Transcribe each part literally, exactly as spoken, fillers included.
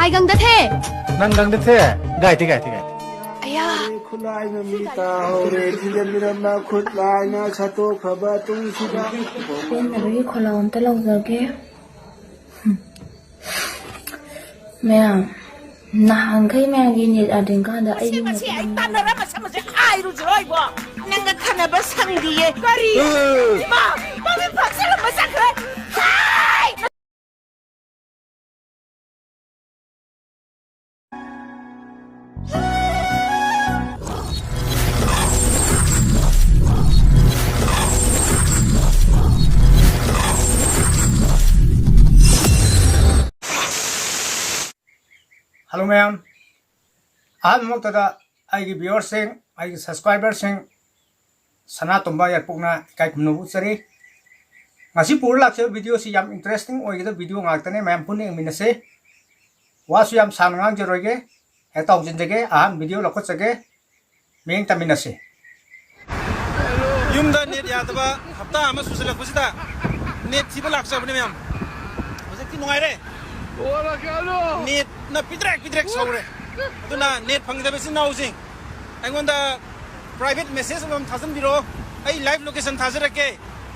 ꯑꯩ ꯒꯪꯗ ꯊꯦ꯫ ꯅꯪ ꯒꯪꯗ ꯊꯦ? ꯒꯥꯏ ꯊꯤ, ꯒꯥꯏ ꯊꯤ, ꯒꯥꯏ ꯊꯤ꯫ ꯑꯌꯥ꯫ ꯈꯨꯠꯂꯥꯏꯅ ꯃꯤ ꯇꯥꯍꯧꯔꯦ, ꯊꯤꯖꯤꯟꯕꯤꯔꯝꯕ ꯈꯨꯠꯂꯥꯏꯅ ꯁꯠꯇꯣꯛꯈ꯭ꯔꯕ ꯇꯨꯡꯁꯤꯗ꯫ ꯄꯦꯟꯗꯕꯒꯤ ꯈꯣꯜꯂꯥꯎ ꯑꯝꯇ ꯂꯥꯎꯖꯒꯦ꯫ ꯃꯌꯥꯝ, ꯅꯍꯥꯟꯈꯩ ꯃꯌꯥꯝꯒꯤ ꯅꯤꯠ ꯌꯥꯗ꯭ꯔꯤꯀꯥꯟꯗ ꯑꯩꯒꯤ ꯃꯁꯤ, ꯃꯁꯤ ꯑꯩ ꯇꯥꯟꯅꯔ ꯃꯁꯤ, ꯃꯁꯤ ꯍꯥꯏꯔꯨꯁꯤꯔꯣ ꯑꯩꯕꯣ? ꯅꯪꯒ ꯈꯟꯅꯕ ꯁꯪꯗꯤꯌꯦ꯫ ꯀꯔꯤ? ꯏꯃꯥ, ꯏꯃꯥ, ꯃꯤ ꯐꯥꯛꯆꯜꯂꯝꯕ ꯆꯠꯈ꯭ꯔꯦ꯫ ꯍꯥꯏ! Hello ꯃꯌꯥꯝ, ꯑꯍꯥꯟꯕꯃꯛꯇꯗ ꯑꯩꯒꯤ viewerꯁꯤꯡ, ꯑꯩꯒꯤ subscriberꯁꯤꯡ, ꯁꯅꯥꯇꯣꯝꯕ ꯌꯥꯏꯔꯤꯄꯣꯛꯅ ꯏꯀꯥꯏ ꯈꯨꯝꯅꯕ ꯎꯠꯆꯔꯤ꯫ ꯉꯁꯤ ꯄꯨꯔ ꯂꯥꯛꯆꯕ videoꯁꯤ ꯌꯥꯝ interesting ꯑꯣꯏꯒꯗꯕ video ꯉꯥꯛꯇꯅꯦ, ꯃꯌꯥꯝ ꯄꯨꯟꯅ ꯌꯦꯡꯃꯤꯟꯅꯁꯦ꯫ ꯋꯥꯁꯨ ꯌꯥꯝ ꯁꯥꯡꯅ ꯉꯥꯡꯖꯔꯣꯏꯒꯦ, ꯍꯦꯛꯇ ꯍꯧꯖꯤꯟꯖꯒꯦ, ꯑꯍꯥꯟꯕ video ꯂꯧꯈꯠꯆꯒꯦ, ꯃꯤꯠꯌꯦꯡ ꯇꯝꯃꯤꯟꯅꯁꯤ꯫ ꯌꯨꯝꯗ ꯅꯦꯠ ꯌꯥꯗꯕ ꯍꯞꯇꯥ ꯑꯃ ꯁꯨꯖꯜꯂꯛꯄꯁꯤꯗ ꯅꯦꯠ ꯊꯤꯕ ꯂꯥꯛꯆꯕꯅꯦ ꯃꯌꯥꯝ꯫ ꯍꯧꯖꯤꯛꯇꯤ ꯅꯨꯡꯉꯥꯏꯔꯦ꯫ ꯅꯦꯠꯅ ꯄꯤꯗ꯭ꯔꯦꯛ ꯄꯤꯗ꯭ꯔꯦꯛ ꯁꯧꯔꯦ꯫ ꯑꯗꯨꯅ ꯅꯦꯠ ꯐꯪꯗꯕ ꯏꯆꯤꯟ ꯏꯅꯥꯎꯁꯤꯡ ꯑꯩꯉꯣꯟꯗ private message ꯑꯃꯃꯝ ꯊꯥꯖꯤꯟꯕꯤꯔꯛꯑꯣ꯫ ꯑꯩ live location ꯊꯥꯖꯔꯛꯀꯦ꯫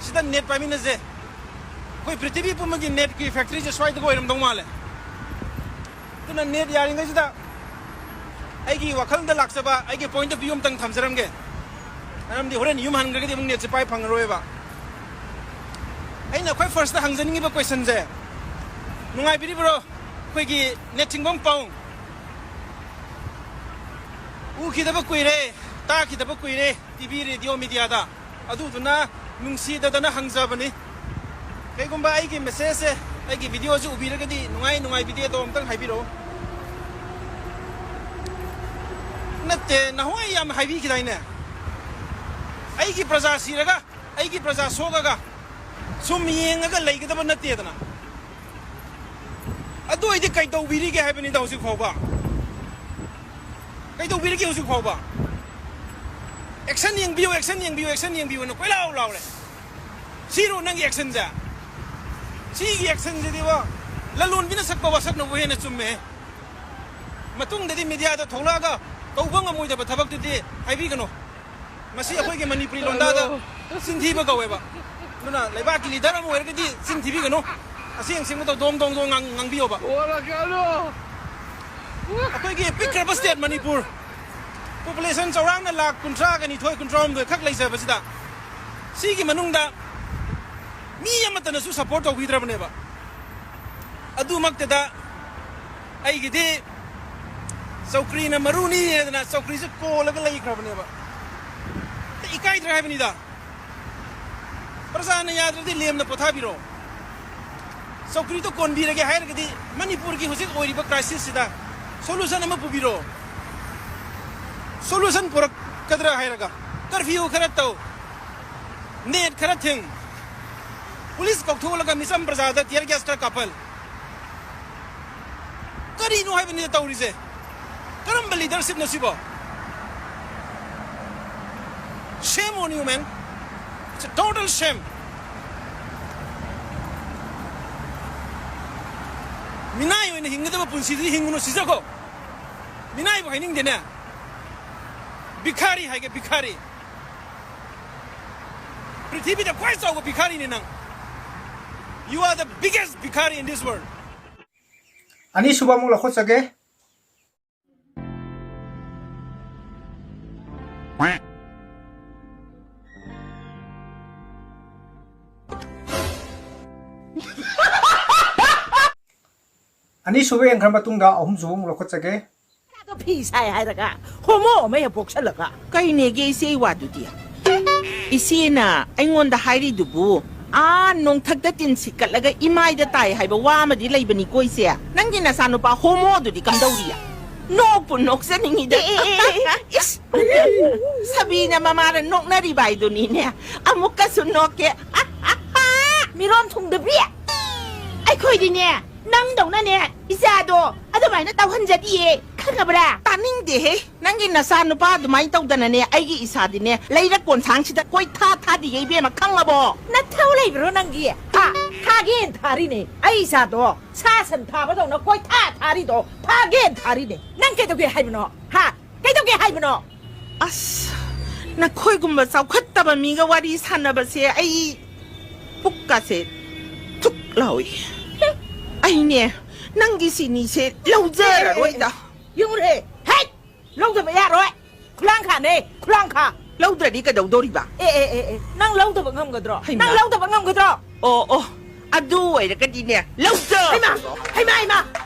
ꯁꯤꯗ ꯅꯦꯠ ꯄꯥꯏꯃꯤꯟꯅꯁꯦ꯫ ꯑꯩꯈꯣꯏ ꯄ꯭ꯔꯤꯊꯤꯕꯤ ꯄꯨꯝꯕꯒꯤ ꯅꯦꯠꯀꯤ factoryꯁꯦ ꯁ꯭ꯋꯥꯏꯗꯒ ꯑꯣꯏꯔꯝꯗꯧ ꯃꯥꯜꯂꯦ꯫ ꯑꯗꯨꯅ ꯅꯦꯠ ꯌꯥꯔꯤꯉꯩꯁꯤꯗ ꯑꯩꯒꯤ ꯋꯥꯈꯜꯗ ꯂꯥꯛꯆꯕ ꯑꯩꯒꯤ point of view ꯑꯝꯇꯪ ꯊꯝꯖꯔꯝꯒꯦ꯫ ꯃꯔꯝꯗꯤ ꯍꯣꯔꯦꯟ ꯌꯨꯝ ꯍꯟꯈ꯭ꯔꯒꯗꯤ ꯑꯃꯨꯛ ꯅꯦꯠꯁꯦ ꯄꯥꯏ ꯐꯪꯉꯔꯣꯏꯕ꯫ ꯑꯩꯅ ꯈ꯭ꯋꯥꯏ firstꯇ ꯍꯪꯖꯅꯤꯡꯉꯤꯕ questionꯁꯦ, ꯅꯨꯡꯉꯥꯏꯕꯤꯔꯤꯕ꯭ꯔꯣ ꯑꯩꯈꯣꯏꯒꯤ ꯅꯦꯠ ꯆꯤꯡꯕꯝ ꯄꯥꯎ? ꯎꯈꯤꯗꯕ ꯀꯨꯏꯔꯦ, ꯇꯥꯈꯤꯗꯕ ꯀꯨꯏꯔꯦ, TV, radio, mediaꯗ꯫ ꯑꯗꯨꯗꯨꯅ ꯅꯨꯡꯁꯤꯗꯗꯅ ꯍꯪꯖꯕꯅꯤ꯫ ꯀꯩꯒꯨꯝꯕ ꯑꯩꯒꯤ messageꯁꯦ, ꯑꯩꯒꯤ videoꯁꯦ ꯎꯕꯤꯔꯒꯗꯤ ꯅꯨꯡꯉꯥꯏ ꯅꯨꯡꯉꯥꯏꯕꯤꯗꯦꯗꯣ ꯑꯝꯇꯪ ꯍꯥꯏꯕꯤꯔꯛꯑꯣ꯫ ꯅꯠꯇꯦ, ꯅꯍꯥꯟꯋꯥꯏ ꯌꯥꯝ ꯍꯥꯏꯕꯤꯈꯤꯗꯥꯏꯅꯦ? ꯑꯩꯒꯤ ꯄ꯭ꯔꯖꯥ ꯁꯤꯔꯒ, ꯑꯩꯒꯤ ꯄ꯭ꯔꯖꯥ ꯁꯣꯛꯑꯒ ꯁꯨꯝ ꯌꯦꯡꯉꯒ ꯂꯩꯒꯗꯕ ꯅꯠꯇꯦꯗꯅ꯫ ꯑꯗꯨ ꯑꯣꯏꯗꯤ ꯀꯩꯗꯧꯕꯤꯔꯤꯒꯦ ꯍꯥꯏꯕꯅꯤꯗ ꯍꯧꯖꯤꯛ ꯐꯥꯎꯕ? ꯀꯩꯗꯧꯕꯤꯔꯤꯒꯦ ꯍꯧꯖꯤꯛ ꯐꯥꯎꯕ? Action ꯌꯦꯡꯕꯤꯌꯨ, action ꯌꯦꯡꯕꯤꯌꯨ, action ꯌꯦꯡꯕꯤꯌꯨꯅ ꯀꯣꯏꯂꯥꯎ ꯂꯥꯎꯔꯦ꯫ ꯁꯤꯔꯣ ꯅꯪꯒꯤ actionꯁꯦ? ꯁꯤꯒꯤ actionꯁꯤꯗꯤꯕꯣ, ꯂꯂꯣꯟꯕꯤꯅ ꯁꯛꯄ ꯋꯥꯁꯛꯅꯕꯨ ꯍꯦꯟꯅ ꯆꯨꯝꯃꯦ꯫ ꯃꯇꯨꯡꯗꯗꯤ ꯃꯤꯗꯤꯌꯥꯗ ꯊꯣꯛꯂꯛꯑꯒ ꯇꯧꯕ ꯉꯝꯃꯣꯏꯗꯕ ꯊꯕꯛꯇꯨꯗꯤ ꯍꯥꯏꯕꯤꯒꯅꯨ꯫ ꯃꯁꯤ ꯑꯩꯈꯣꯏꯒꯤ ꯃꯅꯤꯄꯨꯔꯤ ꯂꯣꯟꯗꯥꯗ ꯆꯤꯟ ꯊꯤꯕ ꯀꯧꯋꯦꯕ꯫ ꯑꯗꯨꯅ ꯂꯩꯕꯥꯛꯀꯤ ꯂꯤꯗꯔ ꯑꯃ ꯑꯣꯏꯔꯒꯗꯤ ꯆꯤꯟ ꯊꯤꯕꯤꯒꯅꯨ꯫ ꯑꯁꯦꯡ ꯑꯁꯦꯡꯕꯗꯣ ꯗꯣꯡ ꯗꯣꯡ ꯗꯣꯡ ꯉꯥꯡ-, ꯉꯥꯡꯕꯤꯌꯣꯕ꯫ ꯑꯩꯈꯣꯏꯒꯤ ꯄꯤꯛꯈ꯭ꯔꯕ ꯁ꯭ꯇꯦꯠ ꯃꯅꯤꯄꯨꯔ, ꯄꯣꯄꯨꯂꯦꯁꯟ ꯆꯥꯎꯔꯥꯛꯅ ꯂꯥꯈ ꯀꯨꯟꯊ꯭ꯔꯥꯒ ꯅꯤꯊꯣꯏ, ꯀꯨꯟꯊ꯭ꯔꯥꯍꯨꯝꯗꯣꯏ ꯈꯛ ꯂꯩꯖꯕꯁꯤꯗ, ꯁꯤꯒꯤ ꯃꯅꯨꯡꯗ ꯃꯤ ꯑꯃꯠꯇꯅꯁꯨ ꯁꯄꯣꯔꯠ ꯇꯧꯕꯤꯗ꯭ꯔꯕꯅꯦꯕ꯫ ꯑꯗꯨꯃꯛꯇꯗ ꯑꯩꯒꯤꯗꯤ ꯆꯧꯀ꯭ꯔꯤꯅ ꯃꯔꯨꯅꯤ ꯍꯥꯏꯗꯅ ꯆꯧꯀ꯭ꯔꯤꯁꯦ ꯀꯣꯜꯂꯒ ꯂꯩꯈ꯭ꯔꯕꯅꯦꯕ꯫ ꯏꯀꯥꯏꯗ꯭ꯔꯥ ꯍꯥꯏꯕꯅꯤꯗ꯫ ꯄ꯭ꯔꯖꯥꯅ ꯌꯥꯗ꯭ꯔꯗꯤ ꯂꯦꯝꯅ ꯄꯣꯊꯥꯕꯤꯔꯣ꯫ ꯆꯧꯀ꯭ꯔꯤꯗꯣ ꯀꯣꯟꯕꯤꯔꯒꯦ ꯍꯥꯏꯔꯒꯗꯤ ꯃꯅꯤꯄꯨꯔꯒꯤ ꯍꯧꯖꯤꯛ ꯑꯣꯏꯔꯤꯕ ꯀ꯭ꯔꯥꯏꯁꯤꯁꯁꯤꯗ ꯁꯣꯂꯨꯁꯟ ꯑꯃ ꯄꯨꯕꯤꯔꯣ꯫ ꯁꯣꯂꯨꯁꯟ ꯄꯨꯔꯛꯀꯗ꯭ꯔꯥ ꯍꯥꯏꯔꯒ ꯀꯔꯐ꯭ꯌꯨ ꯈꯔ ꯇꯧ, ꯅꯦꯠ ꯈꯔ ꯊꯤꯡ, ꯄꯨꯂꯤꯁ ꯀꯧꯊꯣꯛꯂꯒ ꯃꯤꯆꯝ ꯄ꯭ꯔꯖꯥꯗ ꯇꯤꯌꯔ ꯒ꯭ꯌꯥꯁ ꯈꯔ ꯀꯥꯞꯍꯜ꯫ ꯀꯔꯤꯅꯣ ꯍꯥꯏꯕꯅꯤꯗ ꯇꯧꯔꯤꯁꯦ? ꯀꯔꯝꯕ ꯂꯤꯗꯔꯁꯤꯞꯅꯣ ꯁꯤꯕꯣ? Shame on you, man. It's a total shame. ꯃꯤꯅꯥꯏ ꯑꯣꯏꯅ ꯍꯤꯡꯒꯗꯕ ꯄꯨꯟꯁꯤꯗꯨꯗꯤ ꯍꯤꯡꯒꯅꯨ ꯁꯤꯖꯈꯣ꯫ ꯃꯤꯅꯥꯏꯕꯨ ꯍꯥꯏꯅꯤꯡꯗꯦꯅꯦ꯫ ꯚꯤꯈꯥꯔꯤ ꯍꯥꯏꯒꯦ, ꯚꯤꯈꯥꯔꯤ꯫ ꯄ꯭ꯔꯤꯊꯤꯕꯤꯗ ꯈ꯭ꯋꯥꯏ ꯆꯥꯎꯕ ꯚꯤꯈꯥꯔꯤꯅꯤ ꯅꯪ꯫ You are the biggest ꯚꯤꯈꯥꯔꯤ in this world. ꯑꯅꯤꯁꯨꯕ ꯑꯃꯨꯛ ꯂꯧꯈꯠꯆꯒꯦ꯫ ꯑꯅꯤꯁꯨꯕ ꯌꯦꯡꯈ꯭ꯔ ꯃꯇꯨꯡꯗ ꯑꯍꯨꯝꯁꯨꯕ ꯑꯃꯨꯛ ꯂꯧꯈꯠꯆꯒꯦ꯫ ꯑꯗꯣ ꯐꯤ ꯁꯥꯏ ꯍꯥꯏꯔꯒ ꯍꯣꯃꯣ ꯑꯃ ꯍꯦꯛ ꯄꯣꯛꯁꯜꯂꯒ꯫ ꯀꯩꯅꯦꯒꯦ ꯏꯆꯦ ꯋꯥꯗꯨꯗꯤ? ꯏꯆꯦꯅ ꯑꯩꯉꯣꯟꯗ ꯍꯥꯏꯔꯤꯗꯨꯕꯨ ꯑꯥ ꯅꯣꯡꯊꯛꯇ ꯇꯤꯟ ꯁꯤꯠꯀꯠꯂꯒ ꯏꯃꯥꯏꯗ ꯇꯥꯏ ꯍꯥꯏꯕ ꯋꯥ ꯑꯃꯗꯤ ꯂꯩꯕꯅꯤꯀꯣ ꯏꯆꯦ꯫ ꯅꯪꯒꯤ ꯅꯆꯥꯅꯨꯄꯥ ꯍꯣꯃꯣꯗꯨꯗꯤ ꯀꯝꯗꯧꯔꯤ? ꯅꯣꯛꯄꯨ ꯅꯣꯛꯆꯅꯤꯡꯉꯤꯗ꯫ ꯑꯦ, ꯑꯦ, ꯑꯦ, ꯑꯦ꯫ ꯏꯁ! ꯁꯕꯤꯅ ꯃꯃꯥꯅ ꯅꯣꯛꯅꯔꯤꯕ ꯍꯥꯏꯗꯨꯅꯤꯅꯦ꯫ ꯑꯃꯨꯛꯀꯁꯨ ꯅꯣꯛꯀꯦ꯫ ꯃꯤꯔꯣꯟ ꯊꯨꯡꯗꯕꯤ! ꯑꯩꯈꯣꯏꯗꯤꯅꯦ, ꯅꯪꯗꯧꯅꯅꯦ, ꯏꯆꯥꯗꯣ ꯑꯗꯨꯃꯥꯏꯅ ꯇꯧꯍꯟꯖꯗꯤꯌꯦ, ꯈꯪꯉꯕ꯭ꯔꯥ? ꯇꯥꯅꯤꯡꯗꯦꯍꯦ! ꯅꯪꯒꯤ ꯅꯆꯥ ꯅꯨꯄꯥ ꯑꯗꯨꯃꯥꯏꯅ ꯇꯧꯗꯅꯅꯦ, ꯑꯩꯒꯤ ꯏꯆꯥꯗꯤꯅꯦ, ꯂꯩꯔꯛ ꯀꯣꯟꯁꯥꯡꯁꯤꯗ ꯀꯣꯏꯊꯥ ꯊꯥꯗꯤꯌꯦ, ꯏꯕꯦꯝꯃ, ꯈꯪꯉꯕꯣ? ꯅꯊꯧ ꯂꯩꯕ꯭ꯔꯣ ꯅꯪꯒꯤ? ꯍꯥ? ꯊꯥꯒꯦꯅ ꯊꯥꯔꯤꯅꯦ꯫ ꯑꯩ ꯏꯆꯥꯗꯣ ꯁꯥ ꯁꯟ ꯊꯥꯕꯗꯧꯅ ꯀꯣꯏꯊꯥ ꯊꯥꯔꯤꯗꯣ ꯐꯥꯒꯦꯅ ꯊꯥꯔꯤꯅꯦ꯫ ꯅꯪ ꯀꯩꯗꯧꯒꯦ ꯍꯥꯏꯕꯅꯣ? ꯍꯥ? ꯀꯩꯗꯧꯒꯦ ꯍꯥꯏꯕꯅꯣ? ꯑꯁ, ꯅꯈꯣꯏꯒꯨꯝꯕ ꯆꯥꯎꯈꯠꯇꯕ ꯃꯤꯒ ꯋꯥꯔꯤ ꯁꯥꯟꯅꯕꯁꯦ ꯑꯩ ꯄꯨꯛꯀꯥꯁꯦ ꯊꯨꯛ ꯂꯥꯎꯏ꯫ ꯑꯩꯅꯦ, ꯅꯪꯒꯤ ꯆꯤꯅꯤꯁꯦ ꯂꯧꯖꯔꯔꯣꯏꯗ꯫ ꯌꯨꯝꯔꯦ꯫ ꯍꯦꯠ! ꯂꯧꯗꯕ ꯌꯥꯔꯣꯏ꯫ ꯈꯨꯂꯥꯡꯈꯥꯅꯦ, ꯈꯨꯂꯥꯡꯈꯥ꯫ ꯂꯧꯗ꯭ꯔꯗꯤ ꯀꯩꯗꯧꯗꯧꯔꯤꯕ? ꯑꯦ, ꯑꯦ, ꯑꯦ, ꯑꯦ, ꯅꯪ ꯂꯧꯗꯕ ꯉꯝꯒꯗ꯭ꯔꯣ? ꯍꯩꯃꯥ꯫ ꯅꯪ ꯂꯧꯗꯕ ꯉꯝꯒꯗ꯭ꯔꯣ? ꯑꯣ, ꯑꯣ, ꯑꯗꯨ ꯑꯣꯏꯔꯒꯗꯤꯅꯦ, ꯂꯧꯖ-꯫ ꯍꯩꯃꯥ, ꯍꯩꯃꯥ, ꯍꯩꯃꯥ,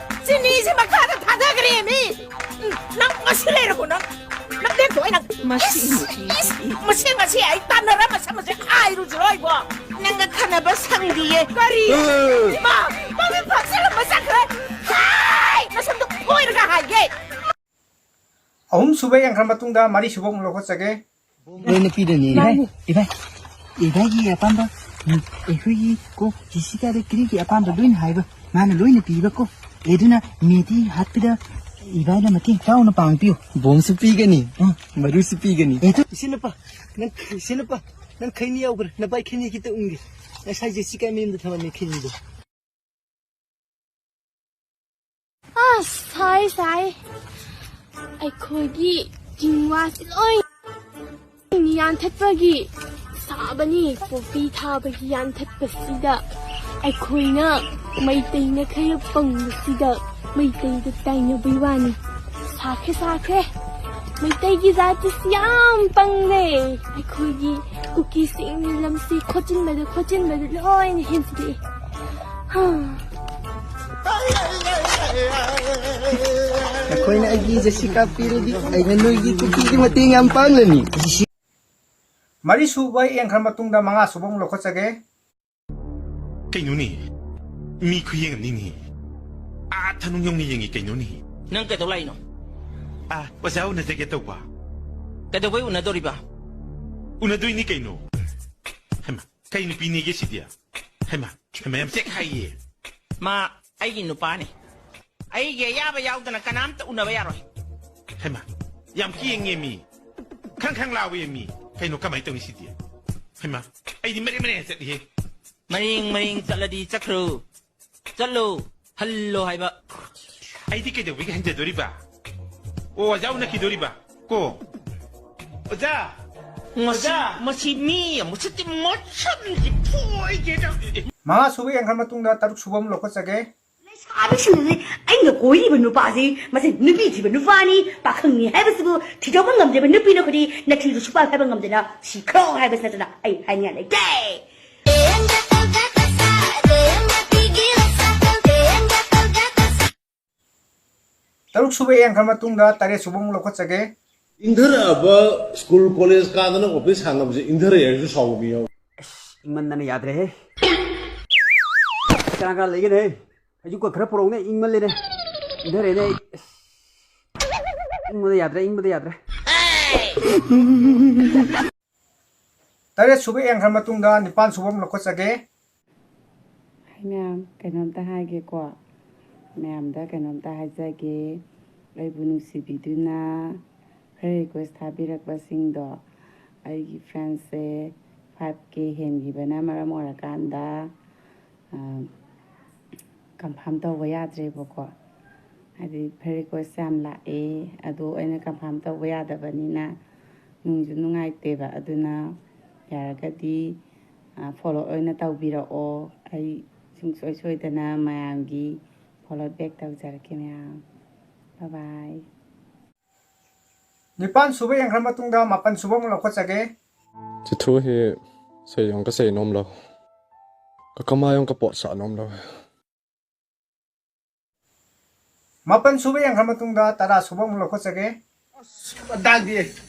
ꯆꯤꯅꯤꯁꯦ ꯃꯈꯥꯗ ꯊꯥꯗꯈ꯭ꯔꯦ ꯃꯤ꯫ ꯎꯝ, ꯅꯪ ꯉꯁꯤ ꯂꯩꯔꯕꯣ ꯅꯪ? ꯅꯪ ꯂꯦꯞꯊꯣꯛꯑꯣ ꯅꯪ꯫ ꯃꯁꯤ ꯏꯁ, ꯏꯁ, ꯏꯁ, ꯏꯁ꯫ ꯃꯁꯤ ꯉꯁꯤ ꯑꯩ ꯇꯥꯟꯅꯔ ꯃꯁꯝ ꯑꯁꯦ ꯍꯥꯏꯔꯨꯁꯤꯔꯣ ꯑꯩꯕꯣ? ꯅꯪꯒ ꯈꯟꯅꯕ ꯁꯪꯗꯤꯌꯦ꯫ ꯀꯔꯤ? ꯑꯦ꯫ ꯏꯃꯥ, ꯃꯃꯤꯠ ꯐꯥꯛꯆꯜꯂꯝꯕ ꯆꯠꯈ꯭ꯔꯦ꯫ ꯍꯥꯏ! ꯅꯁꯝꯗꯣ ꯐꯣꯏꯔꯒ ꯍꯥꯏꯒꯦ꯫ ꯑꯍꯨꯝꯁꯨꯕ ꯌꯦꯡꯈ꯭ꯔ ꯃꯇꯨꯡꯗ ꯃꯔꯤꯁꯨꯕ ꯑꯃꯨꯛ ꯂꯧꯈꯠꯆꯒꯦ꯫ ꯂꯣꯏꯅ ꯄꯤꯔꯅꯤ꯫ ꯏꯚꯥꯏ, ꯃꯥꯅꯤ꯫ ꯏꯚꯥꯏ, ꯏꯚꯥꯏꯒꯤ ꯑꯄꯥꯝꯕ, ꯎꯝ, ꯑꯩꯈꯣꯏꯒꯤ ꯀꯣ, ꯖꯦꯁꯤꯀꯥꯗ ꯀꯦꯔꯤꯒꯤ ꯑꯄꯥꯝꯕ ꯂꯣꯏꯅ ꯍꯥꯏꯕ, ꯃꯥꯅ ꯂꯣꯏꯅ ꯄꯤꯕ ꯀꯣ꯫ ꯑꯦ, ꯑꯗꯨꯅ ꯃꯦꯗꯤ ꯍꯥꯠꯄꯗ ꯏꯚꯥꯏꯅ ꯃꯇꯦꯡ ꯆꯥꯎꯅ ꯄꯥꯡꯕꯤꯌꯨ꯫ ꯕꯣꯝꯁꯨ ꯄꯤꯒꯅꯤ, ꯎꯝ꯫ ꯃꯔꯨꯁꯨ ꯄꯤꯒꯅꯤ꯫ ꯑꯦ, ꯑꯗꯨ ꯏꯆꯦ ꯅꯨꯄꯥ, ꯅꯪ, ꯏꯆꯦ ꯅꯨꯄꯥ, ꯅꯪ ꯈꯩꯅꯤ ꯌꯥꯎꯕ꯭ꯔꯥ? ꯅꯕꯥꯏ ꯈꯩꯅꯤ ꯈꯤꯇ ꯎꯪꯒꯦ꯫ ꯉꯁꯥꯏ ꯖꯦꯁꯤꯀꯥ ꯃꯌꯨꯝꯗ ꯊꯝꯃꯝꯃꯦ ꯈꯩꯅꯤꯗꯣ꯫ ꯑꯁ, ꯁꯥꯏ, ꯁꯥꯏ꯫ ꯑꯩꯈꯣꯏꯒꯤ ꯆꯤꯡꯋꯥꯁꯤ ꯂꯣꯏ ꯌꯥꯟꯊꯠꯄꯒꯤ ꯁꯥꯕꯅꯤ꯫ ꯄꯣꯄꯤ ꯊꯥꯕꯒꯤ ꯌꯥꯟꯊꯠꯄꯁꯤꯗ ꯑꯩꯈꯣꯏꯅ ꯃꯩꯇꯩꯅ ꯈꯔ ꯄꯪꯕꯁꯤꯗ ꯃꯩꯇꯩꯗ ꯇꯥꯏꯅꯕꯩ ꯋꯥꯅꯤ꯫ ꯁꯥꯈ꯭ꯔꯦ, ꯁꯥꯈ꯭ꯔꯦ꯫ ꯃꯩꯇꯩꯒꯤ ꯖꯥꯇꯤꯁꯤ ꯌꯥꯝ ꯄꯪꯂꯦ꯫ ꯑꯩꯈꯣꯏꯒꯤ ꯀꯨꯀꯤꯁꯤꯡꯅ ꯂꯝꯁꯤ ꯈꯣꯠꯆꯤꯟꯕꯗ, ꯈꯣꯠꯆꯤꯟꯕꯗ ꯂꯣꯏꯅ ꯍꯦꯟꯖꯤꯜꯂꯛꯑꯦ꯫ ꯍꯥ꯫ ꯅꯈꯣꯏꯅ ꯑꯩꯒꯤ ꯖꯦꯁꯤꯀꯥ ꯄꯤꯔꯗꯤ ꯑꯩꯅ ꯅꯣꯏꯒꯤ ꯀꯨꯀꯤꯒꯤ ꯃꯇꯦꯡ ꯌꯥꯝ ꯄꯥꯡꯂꯅꯤ꯫ ꯃꯔꯤꯁꯨꯕ ꯌꯦꯡꯈ꯭ꯔ ꯃꯇꯨꯡꯗ ꯃꯉꯥꯁꯨꯕ ꯑꯃꯨꯛ ꯂꯧꯈꯠꯆꯒꯦ꯫ ꯀꯩꯅꯣꯅꯦ? ꯃꯤ ꯈꯨꯌꯦꯡ ꯑꯃꯅꯤꯅꯦ꯫ ꯑꯥ ꯊꯅꯨꯡ ꯌꯧꯅ ꯌꯦꯡꯉꯤ ꯀꯩꯅꯣꯅꯦ? ꯅꯪ ꯀꯩꯗꯧ ꯂꯥꯛꯏꯅꯣ? ꯑꯥ, ꯑꯣꯖꯥ ꯎꯅꯖꯒꯦ ꯇꯧꯕ꯫ ꯀꯩꯗꯧꯕꯩ ꯎꯅꯗꯧꯔꯤꯕ? ꯎꯅꯗꯣꯏꯅꯤ ꯀꯩꯅꯣ꯫ ꯍꯩꯃꯥ, ꯀꯩ ꯅꯨꯄꯤꯅꯦꯒꯦ ꯁꯤꯗꯤ? ꯍꯩꯃꯥ, ꯍꯩꯃꯥ, ꯌꯥꯝ ꯆꯦꯛ ꯍꯥꯏꯌꯦ꯫ ꯃꯥ ꯑꯩꯒꯤ ꯅꯨꯄꯥꯅꯤ꯫ ꯑꯩꯒꯤ ꯑꯌꯥꯕ ꯌꯥꯎꯗꯅ ꯀꯅꯥꯝꯇ ꯎꯅꯕ ꯌꯥꯔꯣꯏ꯫ ꯍꯩꯃꯥ, ꯌꯥꯝ ꯀꯦꯡꯉꯦ ꯃꯤ꯫ ꯈꯪ ꯈꯪ ꯂꯥꯎꯋꯦ ꯃꯤ꯫ ꯀꯩꯅꯣ, ꯀꯃꯥꯏꯅ ꯇꯧꯅꯤ ꯁꯤꯗꯤ? ꯍꯩꯃꯥ, ꯑꯩꯗꯤ ꯃꯔꯦ ꯃꯔꯦ ꯆꯠꯂꯤꯍꯦ꯫ ꯃꯔꯦꯡ ꯃꯔꯦꯡ ꯆꯠꯂꯗꯤ ꯆꯠꯈ꯭ꯔꯨ꯫ ꯆꯠꯂꯨ꯫ ꯍꯜꯂꯣ ꯍꯥꯏꯕ꯫ ꯑꯩꯗꯤ ꯀꯩꯗꯧꯕꯒꯤ ꯍꯟꯖꯗꯣꯔꯤꯕ? ꯑꯣ, ꯑꯣꯖꯥ ꯎꯅꯈꯤꯗꯣꯔꯤꯕ? ꯀꯣ? ꯑꯣꯖꯥ! ꯃꯁꯤ, ꯑꯣꯖꯥ! ꯃꯁꯤ ꯃꯤ ꯑꯃꯨꯛꯁꯤꯗꯤ ꯃꯁꯝꯁꯤ ꯐꯣꯏꯒꯦ ꯇꯧꯔꯦ꯫ ꯃꯉꯥ ꯁꯨꯕ ꯌꯦꯡꯈ꯭ꯔ ꯃꯇꯨꯡꯗ ꯇꯔꯨꯛ ꯁꯨꯕ ꯑꯃ ꯂꯧꯈꯠꯆꯒꯦ꯫ ꯂꯩꯁꯥꯕꯤꯁꯤꯡꯅꯗꯤ ꯑꯩꯅ ꯀꯣꯏꯔꯤꯕ ꯅꯨꯄꯥꯁꯤ ꯃꯁꯤ ꯅꯨꯄꯤ ꯊꯤꯕ ꯅꯨꯄꯥꯅꯤ, ꯄꯥꯈꯪꯅꯤ ꯍꯥꯏꯕꯁꯤꯕꯨ ꯊꯤꯗꯣꯛꯄ ꯉꯝꯗꯦꯕ ꯅꯨꯄꯤꯅ ꯑꯩꯈꯣꯏꯗꯤ ꯅꯊꯤꯗꯨ ꯁꯨꯛꯄꯥꯏ ꯄꯥꯏꯕ ꯉꯝꯗꯅ ꯁꯤꯈ꯭ꯔꯣ ꯍꯥꯏꯕꯁꯤ ꯅꯠꯇꯅ ꯑꯩ ꯍꯥꯏꯅꯤꯡꯉꯥꯏ ꯂꯩꯇꯦ꯫ ꯇꯔꯨꯛ ꯁꯨꯕ ꯌꯦꯡꯈ꯭ꯔ ꯃꯇꯨꯡꯗ ꯇꯔꯦꯠ ꯁꯨꯕ ꯑꯃꯨꯛ ꯂꯧꯈꯠꯆꯒꯦ꯫ ꯏꯪꯊꯔꯛꯑꯕ ꯁ꯭ꯀꯨꯜ ꯀꯣꯂꯦꯖ ꯀꯥꯗꯅ ꯑꯣꯐꯤꯁ ꯍꯥꯡꯉꯕꯁꯦ ꯏꯪꯊꯔꯛꯑꯦ ꯍꯥꯏꯔꯁꯨ ꯁꯥꯎꯕ ꯃꯤ ꯌꯥꯎꯏ꯫ ꯑꯁ, ꯏꯪꯃꯟꯗꯅ ꯌꯥꯗ꯭ꯔꯦꯍꯦ꯫ ꯀꯅꯥ ꯀꯅꯥ ꯂꯩꯒꯦꯅꯦ? ꯍꯩꯖꯨꯞꯀ ꯈꯔ ꯄꯨꯔꯛꯎꯅꯦ, ꯏꯪꯃꯜꯂꯦꯅꯦ꯫ ꯏꯪꯊꯔꯛꯑꯦꯅꯦ ꯑꯩ꯫ ꯑꯁ, ꯏꯪꯕꯗ ꯌꯥꯗ꯭ꯔꯦ, ꯏꯪꯕꯗ ꯌꯥꯗ꯭ꯔꯦ꯫ ꯇꯔꯦꯠ ꯁꯨꯕ ꯌꯦꯡꯈ꯭ꯔ ꯃꯇꯨꯡꯗ ꯅꯤꯄꯥꯟ ꯁꯨꯕ ꯑꯃ ꯂꯧꯈꯠꯆꯒꯦ꯫ ꯍꯥꯏ ꯃꯌꯥꯝ, ꯀꯩꯅꯣꯝꯇ ꯍꯥꯏꯒꯦꯀꯣ꯫ ꯃꯌꯥꯝꯗ ꯀꯩꯅꯣꯝꯇ ꯍꯥꯏꯖꯒꯦ꯫ ꯑꯩꯕꯨ ꯅꯨꯡꯁꯤꯕꯤꯗꯨꯅ friend request ꯊꯥꯕꯤꯔꯛꯄꯁꯤꯡꯗꯣ, ꯑꯩꯒꯤ friendꯁꯦ five K ꯍꯦꯟꯈꯤꯕꯅ ꯃꯔꯝ ꯑꯣꯏꯔꯀꯥꯟꯗ, ꯑ, confirm ꯇꯧꯕ ꯌꯥꯗ꯭ꯔꯦꯕꯀꯣ꯫ ꯍꯥꯏꯗꯤ friend request ꯌꯥꯝ ꯂꯥꯛꯑꯦ, ꯑꯗꯣ ꯑꯩꯅ confirm ꯇꯧꯕ ꯌꯥꯗꯕꯅꯤꯅ ꯅꯨꯡꯁꯨ ꯅꯨꯡꯉꯥꯏꯇꯦꯕ꯫ ꯑꯗꯨꯅ ꯌꯥꯔꯒꯗꯤ, ꯑ, follow ꯑꯣꯏꯅ ꯇꯧꯕꯤꯔꯛꯑꯣ꯫ ꯑꯩ ꯁꯨꯡꯁꯣꯏ ꯁꯣꯏꯗꯅ ꯃꯌꯥꯝꯒꯤ follow back ꯇꯧꯖꯔꯛꯀꯦ ꯃꯌꯥꯝ꯫ Bye bye꯫ ꯅꯤꯄꯥꯟ ꯁꯨꯕ ꯌꯦꯡꯈ꯭ꯔ ꯃꯇꯨꯡꯗ ꯃꯥꯄꯟ ꯁꯨꯕ ꯑꯃꯨꯛ ꯂꯧꯈꯠꯆꯒꯦ꯫ ꯆꯤꯊꯨ ꯍꯤ ꯁꯩ ꯌꯣꯡꯀ ꯁꯩ ꯅꯣꯝꯂꯣ꯫ ꯀꯀꯃꯥ ꯌꯣꯡꯀ ꯄꯣꯠ ꯁꯥ ꯅꯣꯝꯂꯣ꯫ ꯃꯥꯄꯟ ꯁꯨꯕ ꯌꯦꯡꯈ꯭ꯔ ꯃꯇꯨꯡꯗ ꯇꯔꯥ ꯁꯨꯕ ꯑꯃꯨꯛ ꯂꯧꯈꯠꯆꯒꯦ꯫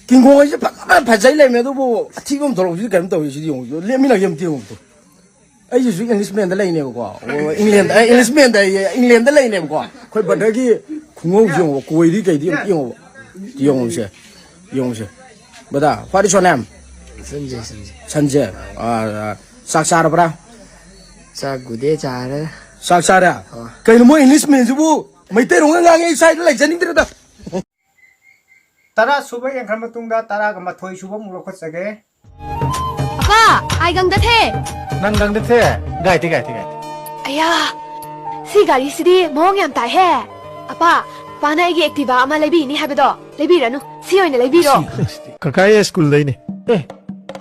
ꯀꯤꯡꯒꯣꯡ ꯍꯥꯏꯁꯦ ꯐꯖꯅ ꯐꯖꯩ ꯂꯩꯔꯝꯃꯦ, ꯑꯗꯨꯕꯨ ꯑꯊꯤꯕ ꯑꯃ ꯊꯣꯛꯂꯛꯄꯁꯤꯗꯤ ꯀꯩꯅꯣꯝ ꯇꯧꯔꯤ꯫ ꯁꯤꯗꯤ ꯌꯦꯡꯉꯨ, ꯂꯦꯞꯃꯤꯟꯅ ꯌꯦꯡ ꯑꯝꯇ ꯌꯦꯡꯉꯨ꯫ ꯑꯩꯁꯤꯁꯨ Englishmanꯗ ꯂꯩꯅꯦꯕꯀꯣ꯫ ꯑꯣ, England, ꯑꯦ, Englishmanꯗ ꯑꯩ Englandꯗ ꯂꯩꯅꯦꯕꯀꯣ꯫ ꯑꯩꯈꯣꯏ brotherꯒꯤ ꯈꯨꯡꯒꯧꯁꯤ ꯌꯦꯡꯉꯣ, ꯀꯣꯏꯔꯤ ꯀꯩꯗꯤ ꯑꯝꯇ ꯌꯦꯡꯉꯣ꯫ ꯌꯦꯡꯉꯨꯁꯦ, ꯌꯦꯡꯉꯨꯁꯦ꯫ Brother, what is your name? ꯁꯟꯖꯦ, ꯁꯟꯖꯦ꯫ ꯁꯟꯖꯦ꯫ ꯑꯥ, ꯑꯥ, ꯆꯥꯛ ꯆꯥꯔꯕ꯭ꯔꯥ? ꯆꯥꯛ ꯒꯨꯗꯦ ꯆꯥꯔꯦ꯫ ꯆꯥꯛ ꯆꯥꯔꯦ? ꯑꯥ꯫ ꯀꯩꯅꯣ ꯃꯣꯏ Englishmanꯁꯤꯕꯨ ꯃꯩꯇꯩꯔꯣꯟꯒ ꯉꯥꯡꯉꯦ, ꯑꯩ ꯁ꯭ꯋꯥꯏꯗ ꯂꯩꯖꯅꯤꯡꯗ꯭ꯔꯦꯗ꯫ ꯇꯔꯥ ꯁꯨꯕ ꯌꯦꯡꯈ꯭ꯔ ꯃꯇꯨꯡꯗ ꯇꯔꯥꯒ ꯃꯥꯊꯣꯏ ꯁꯨꯕ ꯑꯃꯨꯛ ꯂꯧꯈꯠꯆꯒꯦ꯫ ꯄꯥ, ꯑꯥꯏ ꯒꯪꯗꯊꯦ꯫ ꯅꯪ ꯒꯪꯗꯊꯦ? ꯒꯥꯏꯇꯦ, ꯒꯥꯏꯇꯦ, ꯒꯥꯏꯇꯦ꯫ ꯑꯌꯥ, ꯁꯤ ꯒꯥꯔꯤꯁꯤꯗꯤ ꯃꯑꯣꯡ ꯌꯥꯝ ꯇꯥꯏꯍꯦ꯫ ꯑꯄꯥ, ꯄꯥꯅ ꯑꯩꯒꯤ Activa ꯑꯃ ꯂꯩꯕꯤꯅꯤ ꯍꯥꯏꯕꯗꯣ, ꯂꯩꯕꯤꯔꯅꯨ꯫ ꯁꯤ ꯑꯣꯏꯅ ꯂꯩꯕꯤꯔꯣ꯫ ꯀꯀꯥ ꯌꯥꯏꯁ꯭ꯀꯨꯜꯗꯩꯅꯦ꯫ ꯑꯦ,